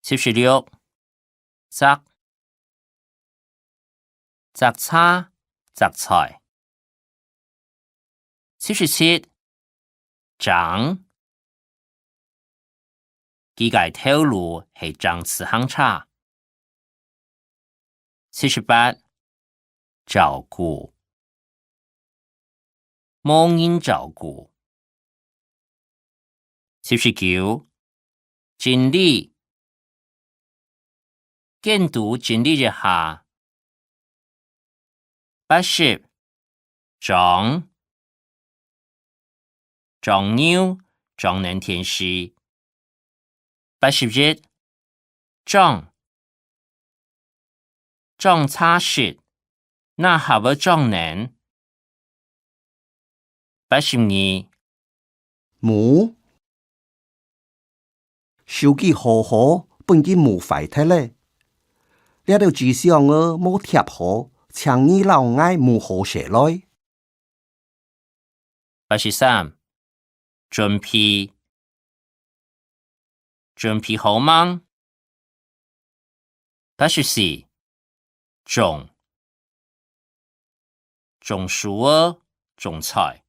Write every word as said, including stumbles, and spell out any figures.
七十六，摘，摘茶，摘菜。七十七，爭，佢个頭路係爭自行車。七十八，照顧，無人照顧。七十九，整理，間肚整理一下。八十，裝，裝牛，裝等電視。八十一，裝，裝車食，拿盒仔裝等。八十二， 無。手機好好，分佢無壞忒咧。這兜紙箱仔無貼好，請你摎𠊎無好勢來。八十三，準備，準備好吂？八十四，種，種樹仔，種菜。